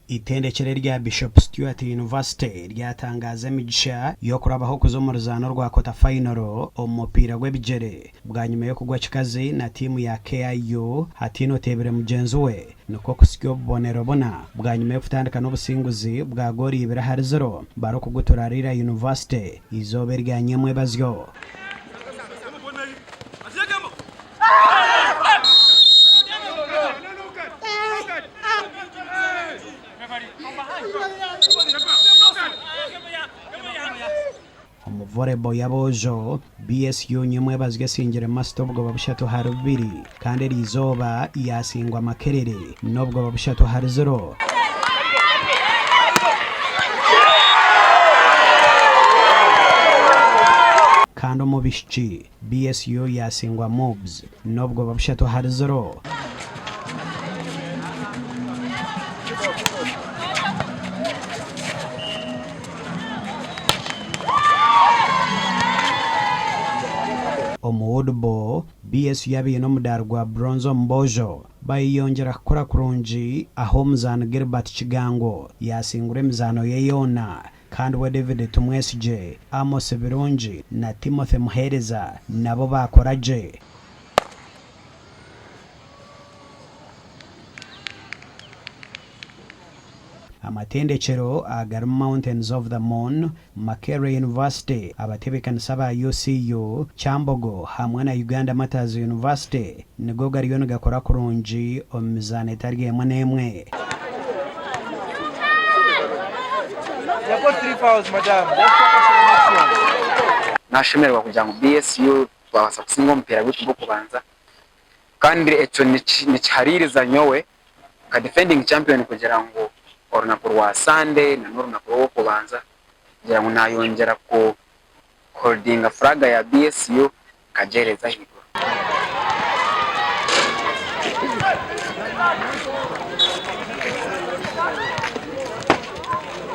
Itendekyero erya Bishop Stuart University ryatangaaza emigisha y'okurabaho kuza omu ruzaano orwa kota fayinoro omu mupiira gw'ebigyere bwanyima y'okugwa kikazi na tiimu ya KIU hataine oteebire mugyenzi we nikwo kusya obubonero buna bwanyima y'okutandika n'obusinguzi bwa goolo ibiri ahari ziro barikugutura Lira University eizooba erya nyamwebazyo. Omu volleyball y'aboojo, BSU Nyamwebazyo esingire Masta obugoba bushatu ahari bubiri kandi eriizooba yaasingwa Makerere n'obugoba bushatu ahari ziro. Kandi omu baishiki, BSU yaasingwa MUBS n'obugoba bushatu ahari ziro. Omu woodball, BSU yabaine omudaari gwa bronze omu boojo bayeyongyera kukora kurungi ahu omuzaani Gilbert Kigango yaasingura emizaano ye yoona Kandi we David Tumwesigye, Amos Birungi na Timothy Muheereza nabo baakora gye. Amatendekyero agarimu Mountains of the Moon, Makerere University, abatebeekanisa aba UCU, Kyambogo hamwe na Uganda Martyrs University nigo gariyo nigakora kurungi omu mizaano etari emwe n'emwe. Nashemererwa kugira ngu BSU twabaasa kusinga omupiira gwaitu gw'okubanza kandi ekyo nikihariiriza nyowe nka defending champion kugira ngu orunaku rwa Sunday na n'orunaku rw'okubanza kugira ngu nayongyera ku holdinga flag ya BSU nkagyereza ahaiguru.